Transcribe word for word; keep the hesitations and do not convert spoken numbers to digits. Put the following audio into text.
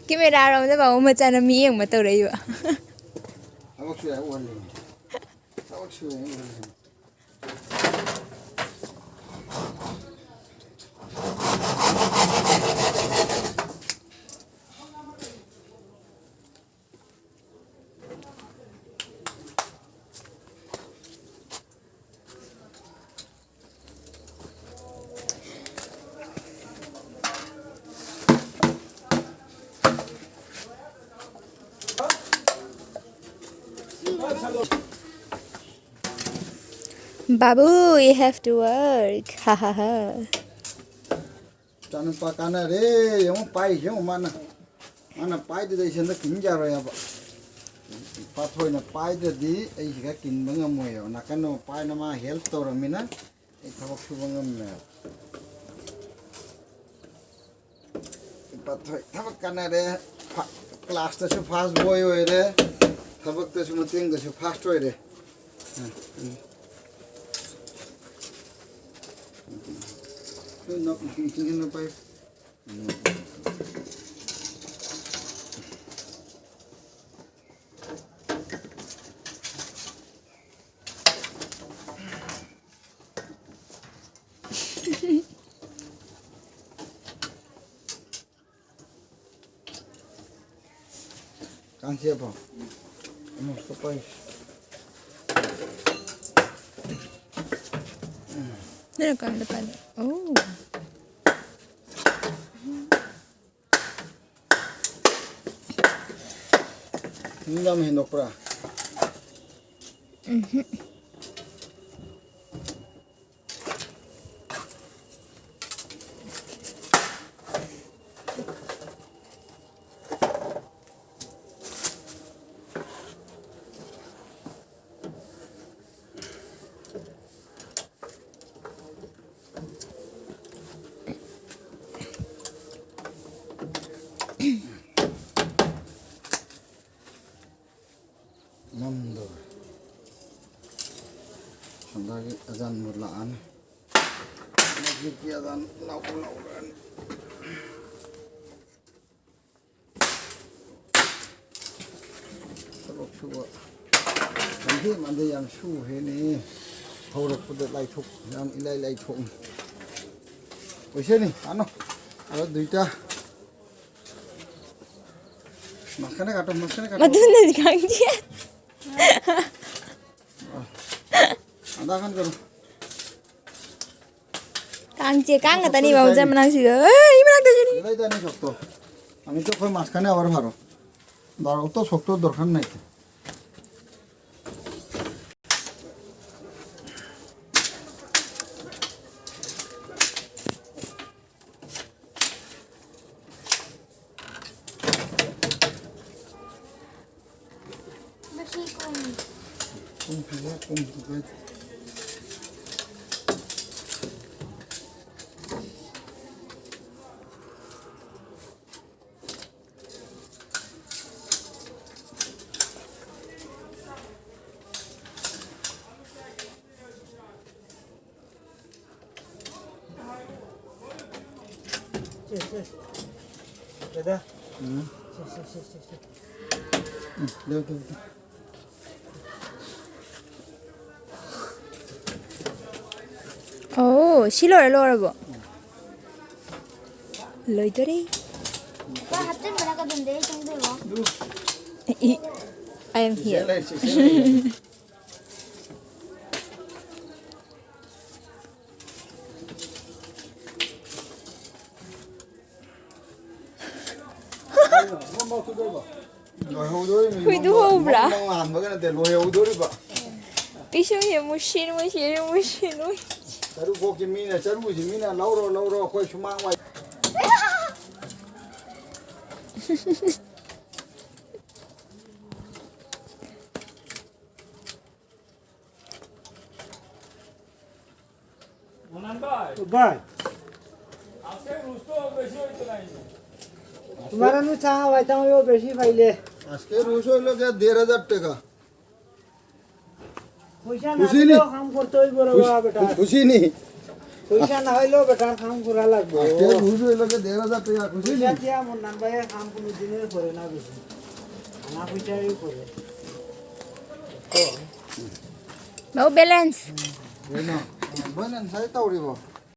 ꯀꯦꯃꯦꯔꯥꯔꯣꯝꯗ ꯕꯥꯕꯨ ꯃꯆꯥꯅ ꯃꯤ ꯌꯦꯡꯕ ꯇꯧꯔꯛꯏꯕ꯫ ꯊꯕꯛ ꯁꯨꯏ ꯍꯥꯏ ꯎꯍꯜꯂꯤꯅꯦ꯫ ꯊꯕꯛ ꯁꯨꯏ ꯍꯥꯏ ꯎꯍꯜꯂꯤꯅꯦ꯫ Babu, you have to work. Ha ha ha. ꯏꯆꯥꯅꯨꯄꯥ ꯀꯥꯟꯅꯔꯦ꯫ ꯌꯦꯡꯉꯨ, ꯄꯥꯏꯔꯤꯁꯦ ꯌꯦꯡꯉꯨ ꯃꯥꯅ꯫ ꯃꯥꯅ ꯄꯥꯏꯗ꯭ꯔꯗꯤ ꯑꯩ ꯁꯣꯝꯗ ꯀꯤꯟ ꯌꯥꯔꯣꯏ ꯍꯥꯏꯕ꯫ ꯄꯥꯊꯣꯏꯅ ꯄꯥꯏꯗ꯭ꯔꯗꯤ ꯑꯩ ꯁꯤꯗ ꯀꯤꯟꯕ ꯉꯝꯃꯣꯏꯕ꯫ ꯅꯥꯀꯟ ꯑꯃ ꯄꯥꯏꯅ ꯃꯥ help ꯇꯧꯔꯝꯃꯤꯅ ꯑꯩ ꯊꯕꯛ ꯁꯨꯕ ꯉꯝꯃꯦꯕ꯫ ꯄꯥꯊꯣꯏ ꯊꯕꯛ ꯀꯥꯟꯅꯔꯦ꯫ ꯐ-, class ꯇꯁꯨ first boy ꯑꯣꯏꯔꯦ꯫ ꯊꯕꯛꯇꯁꯨ ꯃꯇꯦꯡꯗꯁꯨ first ꯑꯣꯏꯔꯦ꯫ ꯀꯥꯡꯆꯦꯞꯄꯣ? ꯑꯃ ꯁꯨꯄꯥꯏ꯫ ꯅꯪꯅ ꯀꯥꯡꯗ ꯄꯥꯏꯕ꯫ ꯑꯣ꯫ ꯅꯪ ꯌꯥꯝ ꯍꯦꯟꯗꯣꯛꯄ꯭ꯔꯥ? ꯎꯝꯍꯨꯝ꯫ ꯃꯝꯗꯧꯔꯦ꯫ ꯁꯣꯝꯗꯒꯤ ꯑꯖꯥꯟꯕꯨ ꯂꯥꯛꯑꯅꯤ꯫ ꯍꯧꯖꯤꯛꯇꯤ ꯑꯗꯨꯝ ꯂꯥꯎꯕ ꯂꯥꯎꯔꯛꯑꯅꯤ꯫ ꯊꯕꯛ ꯁꯨꯕ ꯂꯝꯖꯦꯟ ꯃꯥꯟꯗꯦ ꯌꯥꯝ ꯁꯨ ꯍꯦꯅꯦ꯫ ꯍꯧꯔꯛꯄꯗ ꯂꯥꯏꯊꯣꯛ ꯌꯥꯝ ꯏꯂꯥꯏ ꯂꯥꯏꯊꯣꯛꯅꯤ꯫ ꯑꯣꯏꯁꯦꯅꯤ ꯑꯅꯣ ꯑꯗ ꯗꯨꯏꯇꯥ ꯃꯈꯅ ꯀꯥꯇꯣ ꯃꯈꯅ ꯀꯥꯇꯣ ꯃꯗꯨꯅꯗꯤ ꯈꯪꯗꯦ꯫ ꯑꯗꯥ ꯈꯟ ꯀꯔꯣ꯫ ꯀꯥꯡ ꯆꯦ ꯀꯥꯡ ꯉꯥꯛꯇꯅꯦꯕ ꯍꯧꯖꯤꯛ ꯃꯅꯥꯛꯁꯤꯗ꯫ ꯑꯦ, ꯏ ꯃꯅꯥꯛꯇꯁꯨꯅꯤ꯫ ꯂꯩꯗꯥꯏꯅꯦ ꯁꯣꯛꯇꯣ꯫ ꯑꯃꯤꯇ ꯑꯩꯈꯣꯏ ꯃꯥꯁ ꯈꯅꯦ ꯑꯋꯥꯔ ꯐꯥꯔꯣ꯫ ꯗꯥꯎꯔꯛꯇꯣ ꯁꯣꯛꯇꯣ ꯗꯔꯀꯥꯔ ꯂꯩꯇꯦ꯫ ꯁꯦ, ꯁꯦ꯫ ꯗꯥꯗꯥ꯫ ꯎꯝ꯫ ꯁꯦ, ꯁꯦ, ꯁꯦ, ꯁꯦ, ꯁꯦ꯫ ꯎꯝ, ꯂꯦꯞꯄꯨ, ꯂꯦꯞꯄꯨ꯫ ꯑꯣ, ꯁꯤ ꯂꯣꯏꯔ ꯂꯣꯏꯔꯕꯣ? ꯂꯣꯏꯗꯣꯔꯦ꯫ ꯍꯥꯞꯆꯤꯟꯕꯅ ꯀꯗꯣꯝꯗꯩ ꯆꯪꯗꯣꯏꯕ? E, I am here꯫ ꯁꯤꯁꯦ ꯂꯩ, ꯁꯤꯁꯦ ꯂꯩ꯫ ꯂꯣꯏꯍꯧꯗꯣꯔꯤꯕꯅꯤ꯫ ꯍꯨꯏꯗꯨ ꯃꯪ-, ꯍꯧꯕ꯭ꯔꯥ? ꯃꯪ ꯃꯪ ꯍꯥꯟꯕꯒ ꯅꯠꯇꯦ, ꯂꯣꯏꯍꯧꯗꯣꯔꯤꯕ꯫ ꯄꯤꯁꯨꯝꯁꯦ ꯃꯨꯁꯤꯟ ꯃꯨꯁꯤꯟ ꯃꯨꯁꯤꯟ ꯃꯨꯁꯤꯟ꯫ ꯆꯔꯨ ꯈꯣꯛꯁꯤ ꯃꯤꯅ, ꯆꯔꯨꯁꯤ ꯃꯤꯅ ꯂꯧꯔꯣ, ꯂꯧꯔꯣ, ꯑꯩꯈꯣꯏ ꯁꯨꯃꯥꯡ ꯋꯥꯏ꯫ ভাই, তোমার আনু চা খাওয়াইতাম, ও বেশি পাইলে। আজকে রোজ হইলো গিয়া দেড় হাজার টাকা। পয়সা না খুশি নি? দিলেও কাম করতে হইব রে খুশ-, বাবা বেটা। খুশি নি? পইচা নাইলেও বেটাৰ কাম কৰা লাগব। তেল ভুজি এলাকে দেড় হাজার টাকা খুঁজি পইচা দিয়া মোৰ নাম্বাৰে কাম কোনো দিনে কৰে না বেছি। আনা পইচাই কৰে। No balance. বইনা, চাই তাউরিব।